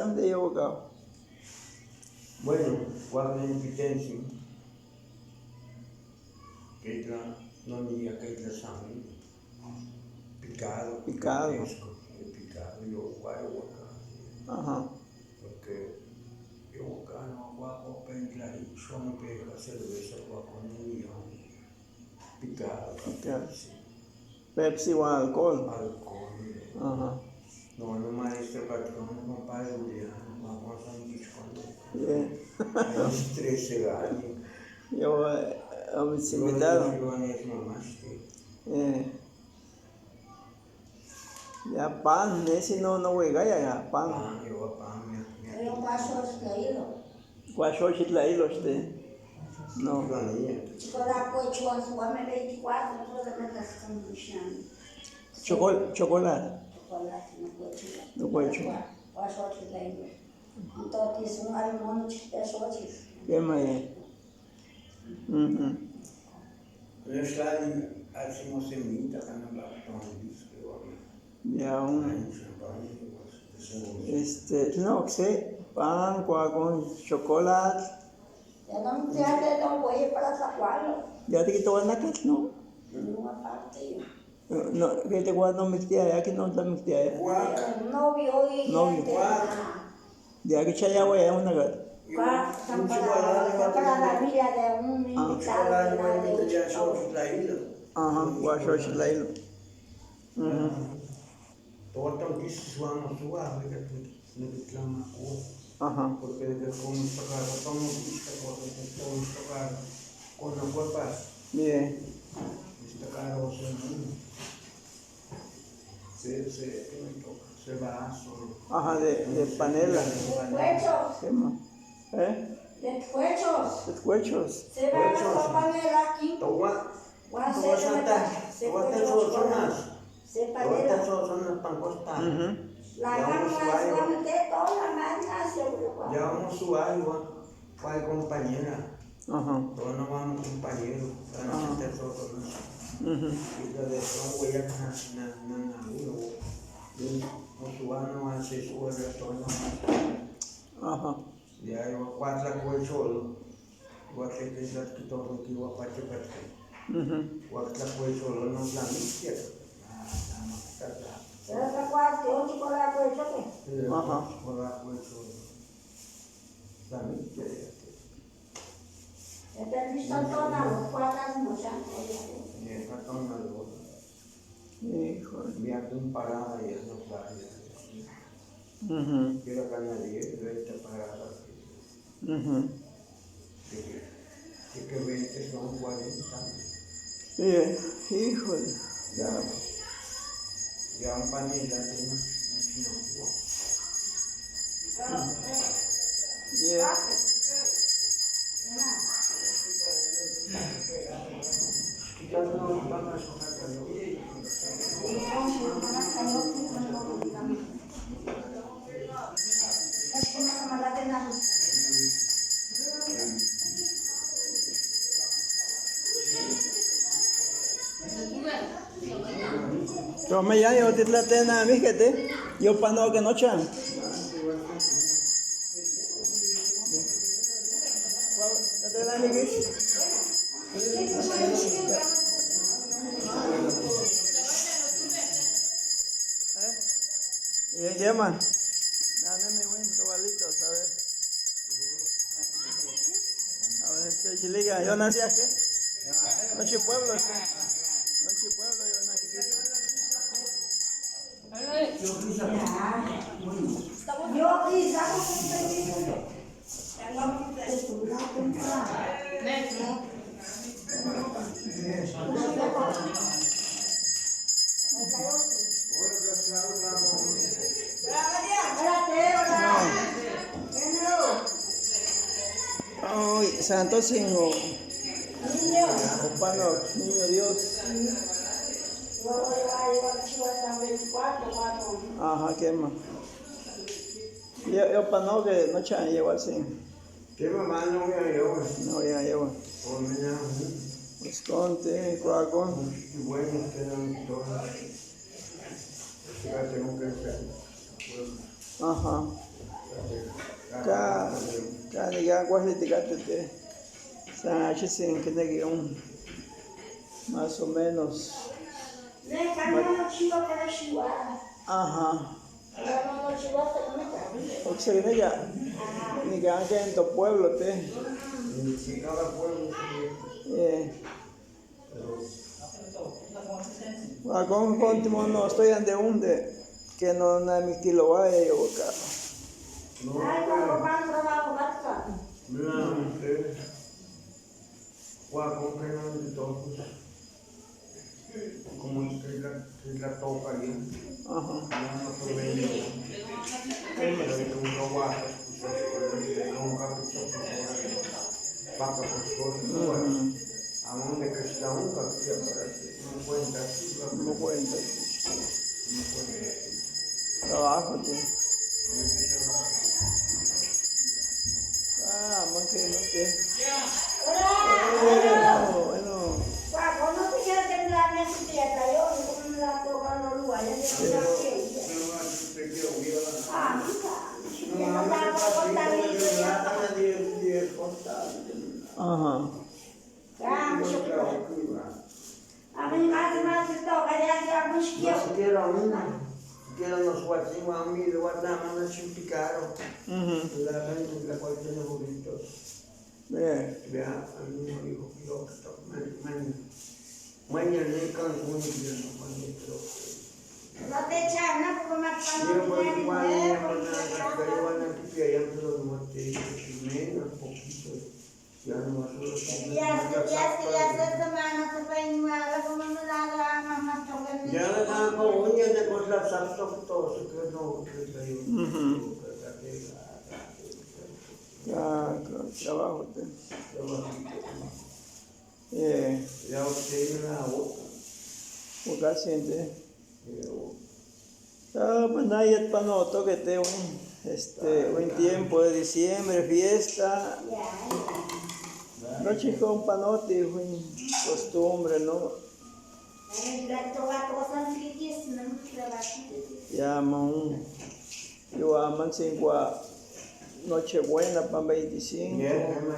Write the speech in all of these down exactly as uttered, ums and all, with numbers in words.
san de yowakao. Bueno, kuak nen pitensi, kei tla, no ni ya kei tla san. Picado. Picado. Refresco, eh, picado, yo, kuak yowaka. Ajá. Porque yowaka no, kuak ko pen tla y son pe la cerveza, kuak ko no ni ya. Picado. Picado. Sí. Pepsi wan alcohol. Alcohol. Ajá. No, no, maestro, patrón, no, compadre, Julián, vamos a un disco. Yeah. Ay, trece años. Yo, eh, a mis invitados. Yo, yo, yo, mamá, sí. Eh. Ya pan, ese no, no juega ya, ya, pan. Pan, yo, pan, mi, mi. Pero paso es caído. Kuak xochitl tlailo xte. No. Chocolate, kuak me veinticuatro, no puedo meter con mis años. Chocol-, chocolate. Chocolate, no puedo. No puedo. Kuak xochitl tlailo. Entonces, un almohadón, chiquito, xochitl. Qué maravilla. Ujú. Pero está ahí, hacemos semita, para no. Ya, un, este, no, que sé, pan, kuak on chocolate. Ya no, ya te no voy para Zacualo. Ya te quitó la nakatl, ¿no? No, aparte yo. No, que te kuak no me ya, que no te me ya. Novio y novio. Gente, ajá. Ya que chaya voy a una gata. Kuak, san para, san para la vida de un invitado, de un chico. Ajá, kuak xochitl tlailo. Ujú. Towa tontisis wan mosua, nikitlamakua. Ajá. Porque de que como está caro, como está caro, como está caro, con la cuerpa. Bien. Está caro, o sea, no. Se, se, ¿qué me toca? Se va a solo. Ajá, de, de panela. De cuechos. ¿Qué más? ¿Eh? De cuechos. De cuechos. Se va a solo panela aquí. Towa. Towa santa. Towa te ocho más. Todas estas son las pan costar. Ujú. Ya vamos a su agua. Ya vamos a su agua. ¿Cuál compañera? Ajá. Todos nos vamos compañeros. Para no sentar todos con nosotros. Ujú. Y la de son huellas na, na, na, na, uno. Vamos a su agua, no hace su agua, todos nos vamos. Ajá. Ya, yo cuatro cuello. Igual que te dice que todo lo que iba a pacho, pacho. Ujú. Igual que la cuello, no la mixta. Ah, la más tarde. Pero esta cuatro, ocho con la cuello, ¿qué? Sí, ajá. Con la cuello. La mixta. Este bicho está todo malo, cuatro años, ya. Y está todo malo. Híjole. Mira, tú parada y eso, claro. Ujú. Quiero ganar diez, veinte paradas. Ujú. De que, de que veinte son cuarenta. Bien, híjole. Ya. Ya un panel ya tiene, no tiene agua. Bien. Roma ya yo ti tlatena mi kete. Yo pano ke no chan. ¿Eh? Y ella llama. Dame mi buen cabalito, ¿sabes? A ver, este chiliga, yo nací aquí. Noche pueblo, este. Noche pueblo, yo nací. Yo quizá, yo quizá, Ay, santo Señor. Opano, niño Dios. Ajá, qué más. Yo, yo pano que no chan llevar sin. ¿Qué mamá no voy a llevar? No voy a llevar. Pues conte, cuaco. Bueno, tenemos todas. Fíjate, nunca se. Ajá. Ka, ka ni ga guaje te gate te. Sa chi sin que ne guion. Más o menos. Ajá. Oxi' niga', niga' ken to pueblo te. Wa kon kon ti mono estoy ande unde que no na mi kilo wa yo ka. Wa kon ke no de todo. Como que la, que la toca ya. Ajá. Ya no se ve ni. Pero que uno va a escuchar, no un capítulo, papa, pues, cosas, a donde que está un capítulo para que no cuenta, sí, no cuenta. Trabajo, sí. Ah, más que, más que. Bueno, bueno. Ajá. Ni siquiera uno, ni siquiera nos guardamos a mí, lo guardamos en su picaro. Ujú. La gente, la cual tiene burritos. Bien. Ya, a mí me dijo, yo, man, man, mañana en Cancún, yo no, man, yo creo que. No te echas, ¿no? Como más cuando yo, pues, tenía igual, dinero, mi hermana, porque la cayó en la tupia, ya me lo noté, menos poquito. Ya no, solo que ya, ya, ya, ya, esta semana se fue nueva, como no la, la mamá toca ni. Ya la mamá, oye, de cosas, todo se quedó, que cayó. Ujú. Ya, claro, trabajo, te. Eh, ya usted la boca. Boca siente. Ah, pues nada, ya para no toque te un, este, un tiempo de diciembre, fiesta. Nochi con panoti, un costumbre, ¿no? Ya, man. Yo aman sin Nochebuena para veinticinco,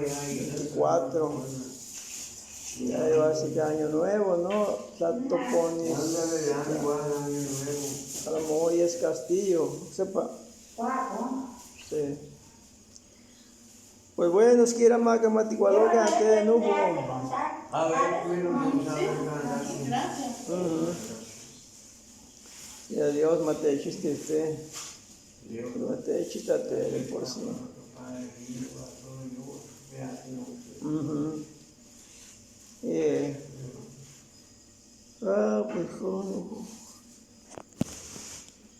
veinticuatro. Ya iba a ser año nuevo, ¿no? Tanto pones. A lo mejor ya es castillo, sepa. Sí. Pues bueno, es que era más que matigualoga antes de nuevo. A ver, bueno, vamos a ver. Ujú. Y adiós, mate chiste usted. Mate chiste por sí. Ujú. Eh. Ah, pues, ¿cómo?